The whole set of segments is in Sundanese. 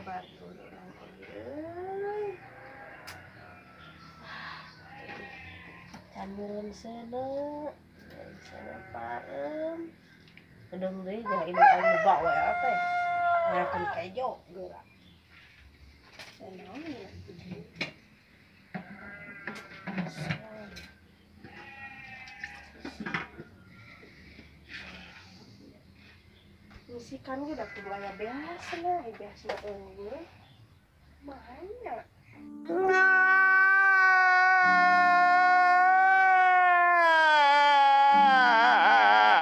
batur urang euy. Camilan seuneu, seuneu pareum. Gedeng deui gah ini anu bawa teh. Ngakeun kejo geura. Naon ya? Misikan ge da kudu aya beasna, beasna unggul. Mahanya.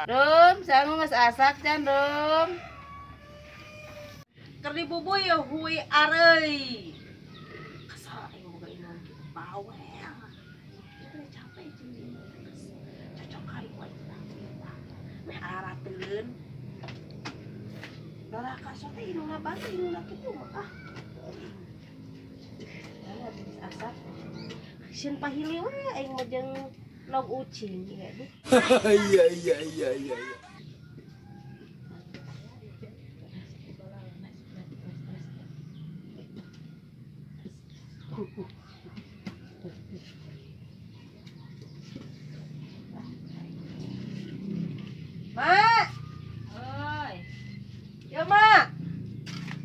Rum, sangu geus asak can, Rum. Keur dibubuy ya hui areuy. Kesal aing boga imam kitu bawel. Kitu capek jeung cocok aing wae tah. Meh arateun. Doraka sok teh indungna batu indungna kitu mah ah. Nah, geus asak. Sieun pahili we aing mah jeung log ucing ya. Iya iya iya iya. Mak. Oi. Ya, Mak.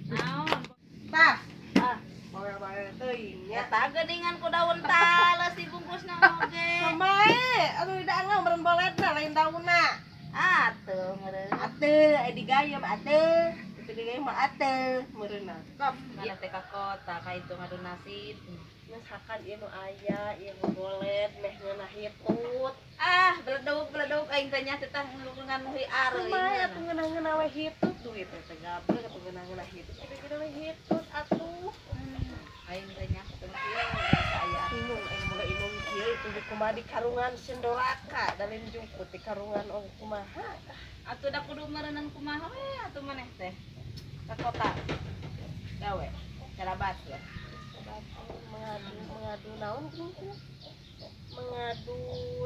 Naon? Tah. Ah, bawe-bawe teuing nya. Eta geuningan ku daun tales dibungkusna oge. Kumaha? Atuh da meureun boletna lain daunna. Atuh meureun. Atuh aya digayem atuh. Itu digayem mah atuh meureunna. Kop, mana teh ka kota ka itu ngadu nasib. Geus hakan ieu nu aya, ieu nu bolet meh ngeunah hitut. Ah, beledug-beledug aing teh nya teh nulungan hui areuy. Kumaha atuh ngeunah-ngeunah we hitut duit teh gablek atuh ngeunah-ngeunah hitut. Gede-gede we hitut atuh. Aing teh nya teu kieu aya. Inung aing boga inung kieu itu kumaha di karungan sendoraka da lain jungkut di karungan oge kumaha. Atuh da kudu meureunan kumaha we atuh maneh teh. Ka kota. Gawe. Carabat ya. Mengadu naon kitu? Mengadu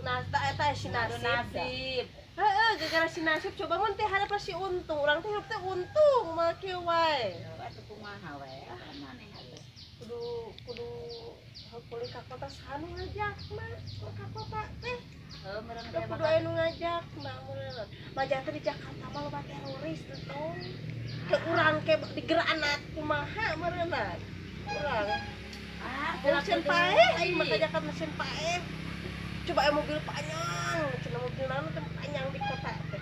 nasta eta si nasib. Nasib. Heeh, gara-gara si nasib coba mun teh hareup si untung. Urang teh hirup teh untung mah kieu wae. Atuh kumaha we maneh atuh. Kudu kudu kuliah ka kota saha nu ngajakna ka kota teh. Heuh meureun teh kudu aya nu ngajakna meureun. Majah teh di Jakarta mah loba teroris teh tong. Ke urang ke digeranat kumaha meureunna. Urang. Ah, mesin paeh aing mah ka Jakarta mesin paeh. Coba aya mobil panjang, cenah mobil naon teh panjang di kota teh.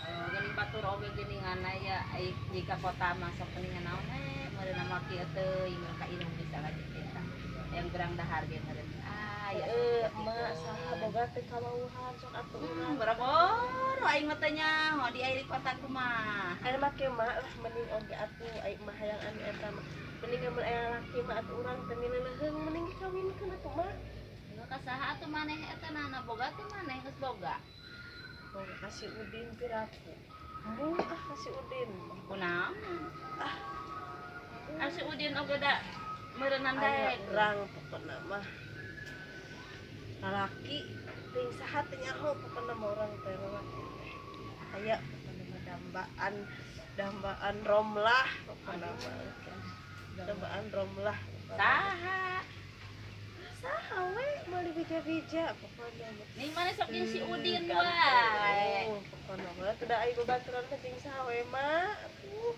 Oh, geuning batur oge geuningan aya ai di ka kota mah sok geuningan naon we meureunna mah kieu teuing ka indung bisa lagi eta. Yang gerang dahar ge meureun. Ah, ya mah saha boga teh kawauhan sok atuh urang. Boro-boro aing mah teh nyaho di ai di kota kumaha. Aya mah kieu mah lah mending oge atuh aing mah hayang anu eta mah. Mending mun aya lalaki mah atuh urang teh mileleuheung mending dikawinkeun atuh mah. Ka saha atuh maneh eta nana boga teh maneh geus boga. Boga ka si Udin piraku. Embung ah ka si Udin. Kunaon? Ah. Ah si Udin oge da meureunnan daek. Urang pokona mah. Lalaki ting saha teh nyaho pokona mah urang teh lalaki teh. Aya pokona mah dambaan dambaan romlah pokona mah. Dambaan romlah. Saha? Saha we meuli bija-bija pokona mah. Ning maneh sok jeung si Udin wae. Pokona mah teu da aya babaturan teh jeung saha we mah. Atuh.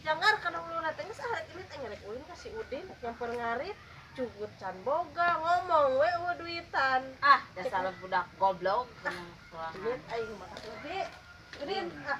Jangar kana uluna teh geus arek ini teh ngerek ulin ka si Udin nyamper ngarit cugut can boga ngomong we eueuh duitan. Ah, dasar budak goblok. Duit aing mah atuh. Udin ah.